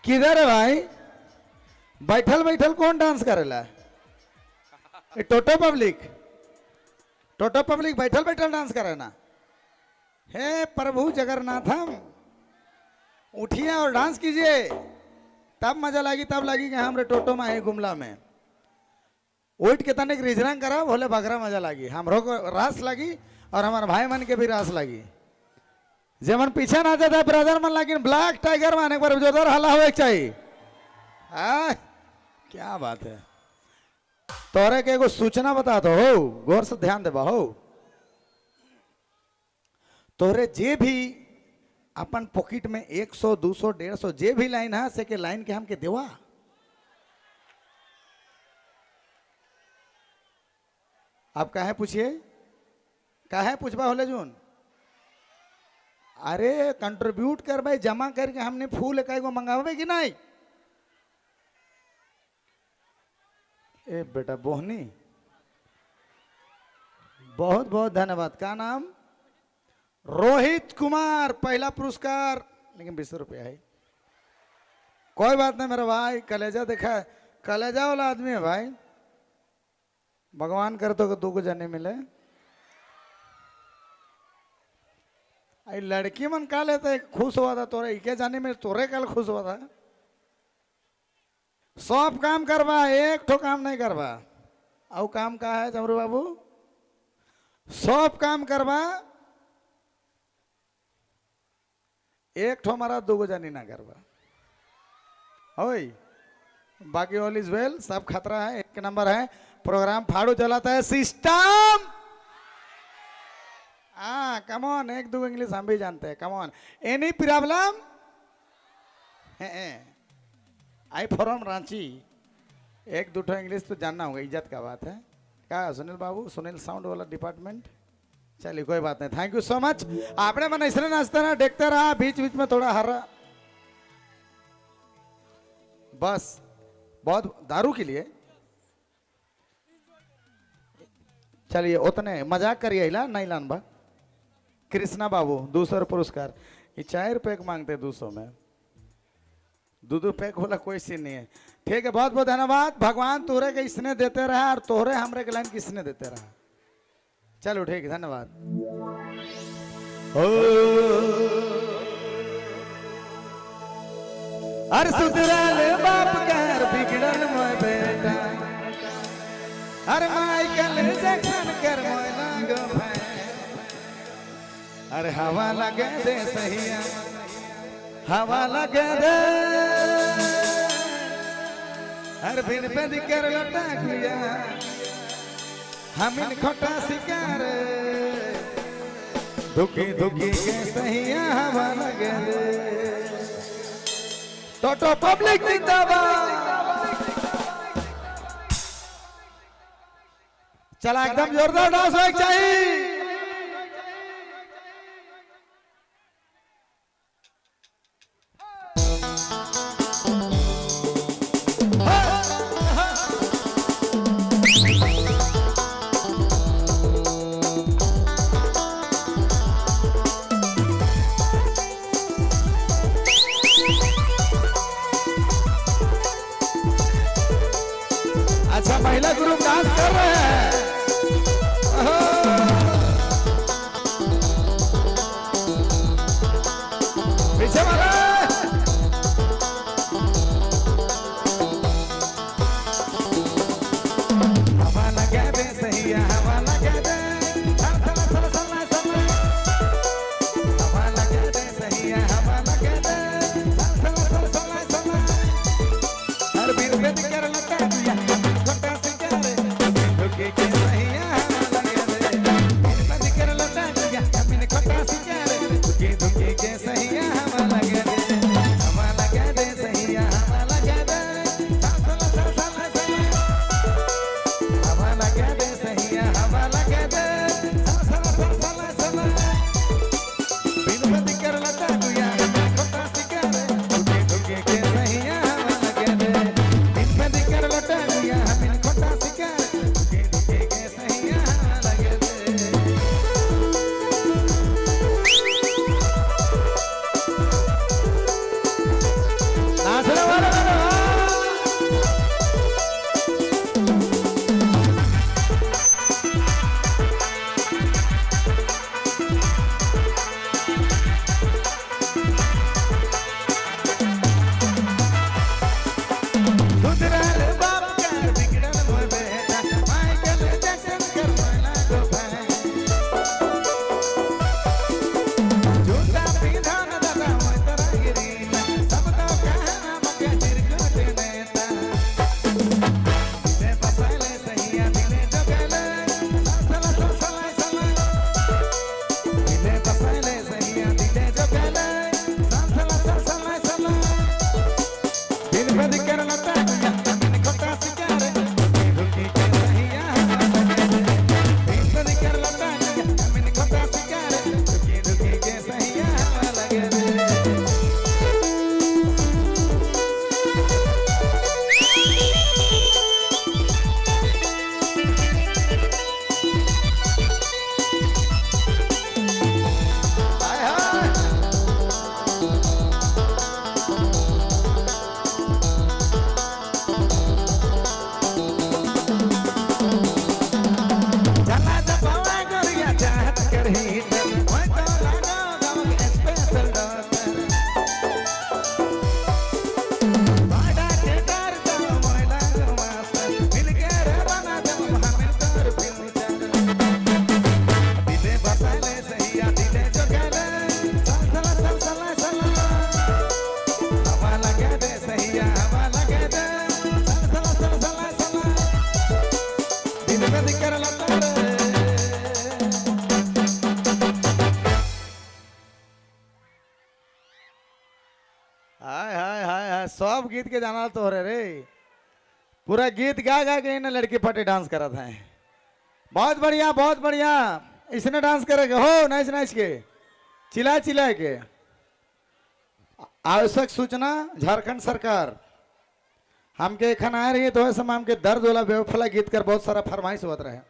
किधर है भाई? बैठल बैठल कौन डांस करेला? ए टोटो पब्लिक, टोटो पब्लिक बैठल बैठल डांस करे ना। हे प्रभु जगन्नाथम, उठिए और डांस कीजिए, तब मजा लगी, तब लगी कि हमरे टोटो में है गुमला में उठ के तनिक रिजरंग करा बोले बगरा मजा लगी, हमरो को रास लगी और हमारे भाई मन के भी रास लगी। जेमन पीछे ना जाता ब्रदर मन, लेकिन ब्लैक टाइगर मन एक बार जोरदार हला हुए चाहिए। आ, क्या बात है। तोरे के एगो सूचना बता दो हो, गौर से ध्यान देबा हो। तोरे जे भी अपन पॉकेट में 100 200 150 जे भी लाइन है से के लाइन के हमके देवा। आप काहे पूछिए, काहे पूछबा होले जून? अरे कंट्रीब्यूट कर भाई, जमा करके हमने फूल एक को मंगावे कि नहीं? ए बेटा बोहनी, बहुत बहुत धन्यवाद। का नाम? रोहित कुमार, पहला पुरस्कार, लेकिन 20 रुपया है। कोई बात नहीं मेरा भाई, कलेजा देखा, कलेजा वाला आदमी है भाई। भगवान कर तो दो को जाने मिले। आई लड़की मन का लेते खुश हुआ था तोरे इके जाने में, तोरे कल खुश हुआ था। सब काम करवा, एक ठो काम नहीं करवा। और काम का है चमरू बाबू? सब काम करवा, एक ठो मारा दो जानी ना करवा। ओए बाकी ऑल is well, सब खतरा है, एक नंबर है। प्रोग्राम फाड़ू चलाता है सिस्टम। हाँ कम ऑन, एक दो इंग्लिश हम भी जानते हैं। Come on, any problem? I from Ranchi, एक दो इंग्लिश तो जानना होगा, इज्जत का बात है। क्या सुनील बाबू, सुनील साउंड वाला डिपार्टमेंट। चलिए कोई बात नहीं, thank you so much. आपने मन इसलिए नाचता रहा, देखते रहा, बीच बीच में थोड़ा हरा, बस बहुत दारू के लिए। चलिए उतने मजाक करिए ला नहीं लान बा। कृष्णा बाबू 200 पुरस्कार, ये 4 रुपये मांगते 200 में, दो दो पैक वाला कोई सीन नहीं है। ठीक है, बहुत बहुत धन्यवाद। भगवान तोरे के इसने देते रहा और तोरे हमरे के लाइन किसने देते रहा। चलो ठीक है, धन्यवाद। अरे सुधरल बाप कर बिगड़ल मोय बेटा, अरे माइकल जैक्सन कर मोय लागो भाई, अरे हवा लगे दे सहिया, हवा लगे दे, अरे बिन पे कर लटा गुया, हमिन खोटा शिकार, दुखी दुखी के सहिया हवा लगे दे। टोटो पब्लिक जिंदाबाद। चला एकदम जोरदार डांस होना चाहिए। अच्छा महिला ग्रुप डांस कर रहे हैं। पीछे वाला हवा लगा दे सहिया, हवा लगा दे, हवा लगा दे सहिया, हवा लगा दे, हर बीर बेद कर लगा दिया, छोटा सिंगारे, दुखी के सब गीत के जाना तो रे रे, पूरा गीत गा गा के ना लड़की पार्टी डांस करत हैं। बहुत बढ़िया, बहुत बढ़िया। इसने डांस करेगा हो नाच नाच के, चिल्ला चिल्ला के। आवश्यक सूचना झारखंड सरकार, हमके एखन आए रही तो ऐसे हमके दर्द वाला बेवफला गीत कर बहुत सारा फरमाइश होत रहे।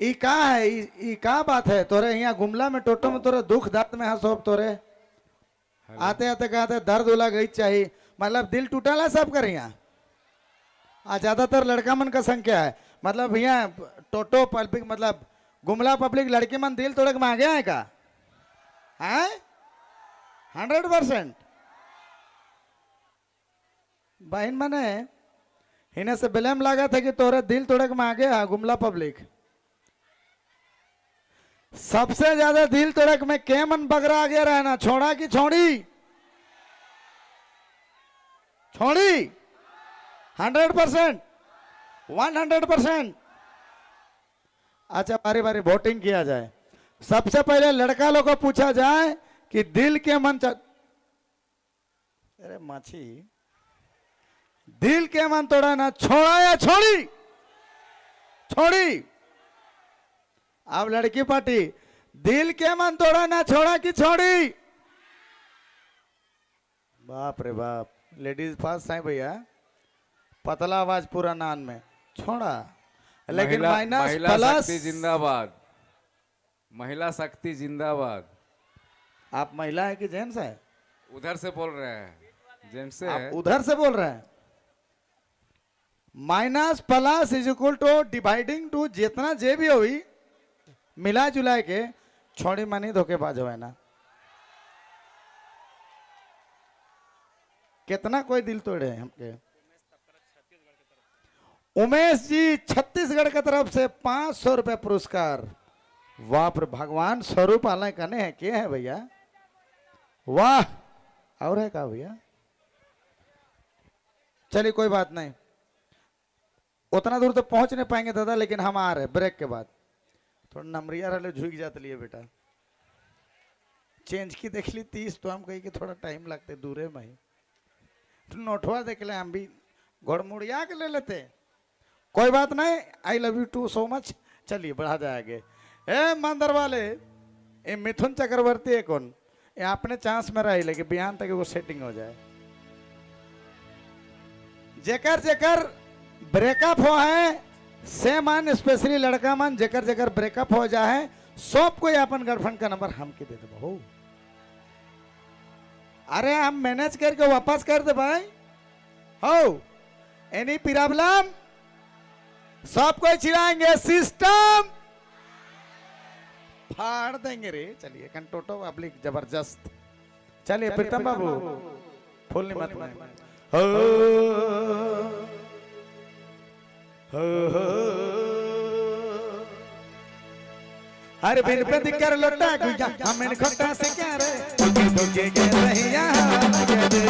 ई का है, ई का बात है तोरे यहाँ गुमला में टोटो में तोरे दुख दर्द में हंसोब तोरे आते आते कहते दर्द वाला गई चाहिए, मतलब दिल टूटाला सब कर यहाँ। आ ज्यादातर लड़का मन का संख्या है, मतलब यहाँ टोटो पब्लिक मतलब गुमला पब्लिक लड़की मन दिल तोड़े के मांगे है का है 100%। बहन मने इन्हें से ब्लेम लगा था कि तोरे दिल तोड़े के मांगे है गुमला पब्लिक। सबसे ज्यादा दिल तोड़क में के मन बगरा आगे रहना, छोड़ा की छोड़ी छोड़ी 100% 100%। अच्छा बारी बारी वोटिंग किया जाए। सबसे पहले लड़का लोग को पूछा जाए कि दिल के मन अरे माछी दिल के मन तोड़ा ना, छोड़ा या छोड़ी छोड़ी। अब लड़की पार्टी दिल के मन तोड़ा ना, छोड़ा की छोड़ी। बाप रे बाप, लेडीज फर्स्ट है भैया, पतला आवाज पूरा नान में छोड़ा, लेकिन माइनस प्लस। शक्ति जिंदाबाद, महिला शक्ति जिंदाबाद। आप महिला है कि जेंट्स है? उधर से बोल रहे हैं, जेंट्स से। आप उधर से बोल रहे हैं। Minus plus is equal to dividing to जितना जे भी हुई मिला जुला के छोड़ी मानी धोखेबाज हो ना। कितना कोई दिल तोड़े हमके। उमेश जी छत्तीसगढ़ के तरफ से 500 रुपये पुरस्कार। वाह भगवान स्वरूप आला कने है के है भैया, वाह। और है का भैया? चलिए कोई बात नहीं, उतना दूर तो पहुंच नहीं पाएंगे दादा, लेकिन हम आ रहे हैं ब्रेक के बाद। थोड़ा नमरिया रहे झुक जाते लिए बेटा, चेंज की देख ली 30 तो हम कही कि थोड़ा टाइम लगते दूरे में ही नोठवा देख ले, हम भी घोड़मुड़िया के ले लेते। कोई बात नहीं, I love you too so much. चलिए बढ़ा जाए आगे। ए मंदर वाले, ए मिथुन चक्रवर्ती है कौन, ये अपने चांस में रही लेकिन बिहान तक वो सेटिंग हो जाए। जेकर जेकर ब्रेकअप हो है से मन स्पेशली लड़का मन जेकर जेकर ब्रेकअप हो जाए सब कोई अपन गर्लफ्रेंड का नंबर हमके दे दे बहू। अरे हम मैनेज करके वापस कर दे भाई। हो एनी प्रॉब्लम? सब कोई चिल्लाएंगे सिस्टम फाड़ देंगे रे। चलिए कंटोटो पब्लिक जबरदस्त। चलिए प्रीतम बाबू फुल नहीं मत हो हो हो। अरे बिन पे दिकर लोटा गुया हमें खोटा से क्या रे धोखे के रहिया लगे।